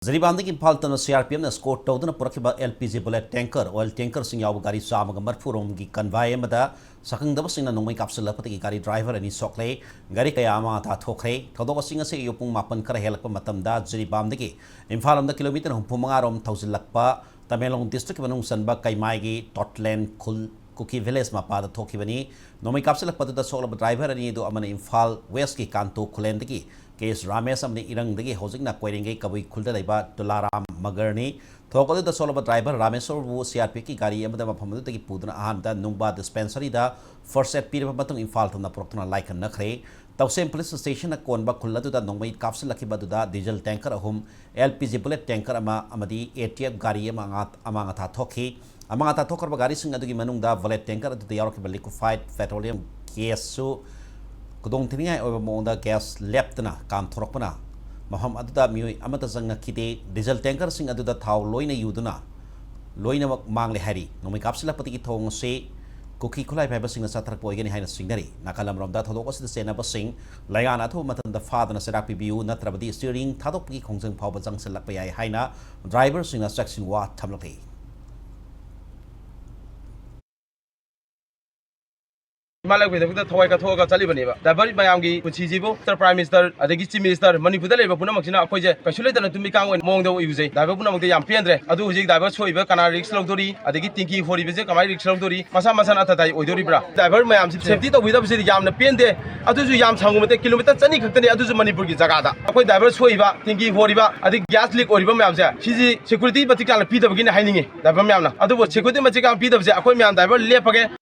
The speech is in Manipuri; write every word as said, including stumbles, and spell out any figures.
ꯖꯤꯔꯤꯕꯥꯝꯗꯒꯤ ꯏꯝꯐꯥꯜ ꯇꯝꯅ ꯁꯤ ꯑꯥꯔ ꯄꯤ ꯑꯦꯐꯅ ꯁ꯭ꯀꯣꯔꯠ ꯇꯧꯗꯨꯅ ꯄꯨꯔꯛꯈꯤꯕ L P G bullet tanker, oil ꯇꯦꯡꯀꯔꯁꯤꯡ ꯌꯥꯎꯕ ꯒꯥꯔꯤ ꯆꯥꯝꯃꯒ ꯃꯔꯤꯐꯨ ꯔꯣꯝꯒꯤ ꯀꯟꯚꯥꯏ ꯑꯃꯗ ꯁꯛꯈꯪꯗꯕꯁꯤꯡꯅ ꯅꯣꯡꯃꯩ ꯀꯥꯞꯁꯤꯜꯂꯛꯄꯗꯒꯤ ꯒꯥꯔꯤ ꯗ꯭ꯔꯥꯏꯚꯔ ꯑꯅꯤ ꯁꯣꯛꯂꯦ꯫ ꯒꯥꯔꯤ ꯀꯌꯥ ꯑꯃ ꯇꯥꯊꯣꯛꯈ꯭ꯔꯦ꯫ ꯊꯧꯗꯣꯛ ꯑꯁꯤ ꯉꯁꯤ ꯑꯌꯨꯛ ꯄꯨꯡ ꯃꯥꯄꯟ ꯈꯔ ꯍꯦꯜꯂꯛꯄ ꯃꯇꯝꯗ ꯖꯤꯔꯤꯕꯥꯝꯗꯒꯤ ꯏꯝꯐꯥꯜ ꯂꯣꯝꯗ ꯀꯤꯂꯣꯃꯤꯇꯔ ꯍꯨꯝꯐꯨ ꯃꯉꯥ ꯔꯣꯝ ꯊꯧꯖꯤꯜꯂꯛꯄ ꯇꯃꯦꯡꯂꯣꯡ ꯗꯤꯁꯇ꯭ꯔꯤꯛꯀꯤ ꯃꯅꯨꯡ ꯆꯟꯕ ꯀꯩꯃꯥꯏꯒꯤ ꯇꯣꯠꯂꯦꯟ ꯈꯨꯜ ꯀꯨꯀꯤ ꯚꯤꯂꯦꯖ ꯃꯄꯥꯗ ꯊꯣꯛꯈꯤꯕꯅꯤ꯫ ꯅꯣꯡꯃꯩ ꯀꯥꯞꯁꯤꯜꯂꯛꯄꯗꯨꯗ ꯁꯣꯛꯂꯕ ꯗ꯭ꯔꯥꯏꯚꯔ ꯑꯅꯤ ꯑꯗꯨ ꯑꯃꯅ ꯏꯝꯐꯥꯜ ꯋꯦꯁꯀꯤ ꯀꯥꯟꯇꯣ ꯈꯨꯂꯦꯟꯗꯒꯤ ꯀꯦ ꯑꯦꯁ ꯔꯥꯃꯦꯁ ꯑꯃꯗꯤ ꯏꯔꯪꯗꯒꯤ ꯍꯧꯖꯤꯛꯅ ꯀꯣꯏꯔꯦꯡꯒꯩ ꯀꯕꯨꯏ ꯈꯨꯜꯗ ꯂꯩꯕ ꯇꯨꯂꯥꯔꯥꯝ ꯃꯒꯔꯅꯤ꯫ ꯊꯧꯗꯣꯛ ꯑꯗꯨꯗ ꯁꯣꯛꯂꯕ ꯗ꯭ꯔꯥꯏꯚꯔ ꯔꯥꯃꯦꯁꯣꯔꯕꯨ ꯁꯤ ꯑꯥꯔ ꯄꯤ ꯑꯦꯐꯀꯤ ꯒꯥꯔꯤ ꯑꯃꯗ ꯃꯐꯝ ꯑꯗꯨꯗꯒꯤ ꯄꯨꯗꯨꯅ ꯑꯍꯥꯟꯕꯗ ꯅꯨꯡꯕꯥ ꯗꯤꯁꯄꯦꯟꯁꯔꯤꯗ ꯐꯥꯔꯁ ꯑꯦꯗ ꯄꯤꯔꯕ ꯃꯇꯨꯡ ꯏꯝꯐꯥꯜ ꯇꯝꯅ ꯄꯨꯔꯛꯇꯨꯅ ꯂꯥꯏꯀꯠꯅꯈ꯭ꯔꯦ꯫ ꯇꯧꯁꯦꯝ ꯄꯨꯂꯤꯁ ꯁ꯭ꯇꯦꯁꯟꯅ ꯀꯣꯟꯕ ꯈꯨꯜ ꯑꯗꯨꯗ ꯅꯣꯡꯃꯩ ꯀꯥꯞꯁꯤꯜꯂꯛꯈꯤꯕ ꯑꯗꯨꯗ ꯗꯤꯖꯜ ꯇꯦꯡꯀꯔ ꯑꯍꯨꯝ, L P G bullet tanker ꯑꯃ ꯑꯃꯗꯤ ꯑꯦ ꯇꯤ ꯑꯦꯐ ꯒꯥꯔꯤ ꯑꯃ ꯑꯉꯥ-, ꯑꯃꯥꯡ ꯑꯇꯥ ꯊꯣꯛꯈꯤ꯫ ꯑꯃꯥꯡ ꯑꯇꯥ ꯊꯣꯛꯈ꯭ꯔꯕ ꯒꯥꯔꯤꯁꯤꯡ ꯑꯗꯨꯒꯤ ꯃꯅꯨꯡꯗ ꯕꯨꯂꯦꯠ ꯇꯦꯡꯀꯔ ꯑꯗꯨꯗ ꯌꯥꯎꯔꯛꯈꯤꯕ ꯂꯤꯀ꯭ꯋꯤꯐꯥꯏꯗ ꯄꯦꯇ꯭ꯔꯣꯂꯤꯌꯝ ꯒ꯭ꯌꯥꯁꯁꯨ ꯈꯨꯗꯣꯡꯊꯤꯅꯤꯡꯉꯥꯏ ꯑꯣꯏꯕ ꯃꯑꯣꯡꯗ ꯒ꯭ꯌꯥꯁ ꯂꯦꯞꯇꯅ ꯀꯥꯝꯊꯣꯔꯛꯄꯅ ꯃꯐꯝ ꯑꯗꯨꯗ ꯃꯤꯑꯣꯏ ꯑꯃꯠꯇ ꯆꯪꯂꯛꯈꯤꯗꯦ꯫ ꯗꯤꯖꯜ ꯇꯦꯡꯀꯔꯁꯤꯡ ꯑꯗꯨꯗ ꯊꯥꯎ ꯂꯣꯏꯅ ꯌꯨꯗꯨꯅ ꯂꯣꯏꯅꯃꯛ ꯃꯥꯡꯂꯦ ꯍꯥꯏꯔꯤ꯫ ꯅꯣꯡꯃꯩ ꯀꯥꯞꯁꯤꯜꯂꯛꯄꯗꯒꯤ ꯊꯧꯑꯣꯡ ꯑꯁꯤ ꯀꯨꯀꯤ ꯈꯨꯠꯂꯥꯏ ꯄꯥꯏꯕꯁꯤꯡꯅ ꯆꯠꯊꯔꯛꯄ ꯑꯣꯏꯒꯅꯤ ꯍꯥꯏꯅ ꯆꯤꯡꯅꯔꯤ꯫ ꯅꯥꯀꯜ ꯑꯃꯔꯣꯝꯗ ꯊꯧꯗꯣꯛ ꯑꯁꯤꯗ ꯆꯦꯟꯅꯕꯁꯤꯡ ꯂꯩꯉꯥꯛꯅ ꯑꯊꯨꯕ ꯃꯇꯝꯗ ꯐꯥꯗꯨꯅ ꯆꯩꯔꯥꯛ ꯄꯤꯕꯤꯌꯨ, ꯅꯠꯇ꯭ꯔꯕꯗꯤ ꯁ꯭ꯇꯤꯌꯔꯤꯡ ꯊꯥꯗꯣꯛꯄꯒꯤ ꯈꯣꯡꯖꯪ ꯐꯥꯎꯕ ꯆꯪꯁꯤꯜꯂꯛꯄ ꯌꯥꯏ ꯍꯥꯏꯅ ꯗ꯭ꯔꯥꯏꯚꯔꯁꯤꯡꯅ ꯆꯦꯛꯁꯤꯟ ꯋꯥ ꯊꯝꯂꯛꯂꯤ꯫ ꯏꯃꯥ ꯂꯩꯕꯥꯛꯀꯤꯗꯃꯛꯇ ꯊꯋꯥꯏ ꯀꯠꯊꯣꯛꯑꯒ ꯆꯠꯂꯤꯕꯅꯦꯕ꯫ ꯗ꯭ꯔꯥꯏꯚꯔ ꯃꯌꯥꯝꯒꯤ ꯄꯨꯟꯁꯤꯁꯤꯕꯨ ꯃꯤꯁꯇꯔ ꯄ꯭ꯔꯥꯏꯝ ꯃꯤꯅꯤꯁꯇꯔ ꯑꯗꯒꯤ ꯆꯤꯐ ꯃꯤꯅꯤꯁꯇꯔ ꯃꯅꯤꯄꯨꯔꯗ ꯂꯩꯔꯤꯕ ꯄꯨꯝꯅꯃꯛꯁꯤꯅ ꯑꯩꯈꯣꯏꯁꯦ ꯀꯩꯁꯨ ꯂꯩꯇꯅ ꯇꯨꯝꯃꯤꯀꯥꯡ ꯑꯣꯏꯅ ꯃꯑꯣꯡꯗ ꯎꯏꯕꯁꯦ ꯗ꯭ꯔꯥꯏꯚꯔ ꯄꯨꯝꯅꯃꯛꯇ ꯌꯥꯝ ꯄꯦꯟꯗ꯭ꯔꯦ꯫ ꯑꯗꯨ ꯍꯧꯖꯤꯛ ꯗ꯭ꯔꯥꯏꯚꯔ ꯁꯣꯛꯏꯕ ꯀꯅꯥ ꯔꯤꯛꯁ ꯂꯧꯗꯣꯔꯤ, ꯑꯗꯒꯤ ꯇꯦꯡꯀꯤ ꯍꯣꯔꯤꯕꯁꯦ ꯀꯃꯥꯏꯅ ꯔꯤꯛꯁ ꯂꯧꯗꯣꯔꯤ, ꯃꯁꯥ ꯃꯁꯥꯅ ꯑꯇꯥꯇꯥꯏ ꯑꯣꯏꯗꯣꯔꯤꯕ꯭ꯔꯥ? ꯗ꯭ꯔꯥꯏꯚꯔ ꯃꯌꯥꯝꯁꯤ ꯁꯦꯐꯇꯤ ꯇꯧꯕꯤꯗꯕꯁꯤꯗꯤ ꯌꯥꯝꯅ ꯄꯦꯟꯗꯦ꯫ ꯑꯗꯨꯁꯨ ꯌꯥꯝ ꯁꯥꯡꯕ ꯅꯠꯇꯦ, ꯀꯤꯂꯣꯃꯤꯇꯔ ꯆꯅꯤ ꯈꯛꯇꯅꯤ꯫ ꯑꯗꯨꯁꯨ ꯃꯅꯤꯄꯨꯔꯒꯤ ꯖꯒꯥꯗ ꯑꯩꯈꯣꯏ ꯗ꯭ꯔꯥꯏꯚꯔ ꯁꯣꯛꯏꯕ, ꯇꯦꯡꯀꯤ ꯍꯣꯔꯤꯕ, ꯑꯗꯒꯤ ꯒ꯭ꯌꯥꯁ ꯂꯤꯛ ꯑꯣꯏꯔꯤꯕ ꯃꯌꯥꯝꯁꯦ, ꯁꯤꯁꯤ ꯁꯦꯀ꯭ꯌꯨꯔꯤꯇꯤ ꯃꯇꯤꯛ ꯆꯥꯅ ꯄꯤꯗꯕꯒꯤꯅꯤ ꯍꯥꯏꯅꯤꯡꯉꯤ ꯗ꯭ꯔꯥꯏꯚꯔ ꯃꯌꯥꯝꯅ꯫ ꯑꯗꯨꯕꯨ ꯁꯦꯀ꯭ꯌꯨꯔꯤꯇꯤ ꯃꯇꯤꯛ ꯆꯥꯅ ꯄꯤꯗꯕꯁꯦ ꯑꯩꯈꯣꯏ ꯃꯌꯥꯝ ꯗ꯭ꯔꯥꯏꯚꯔ ꯂꯦꯞꯄꯒꯦ꯫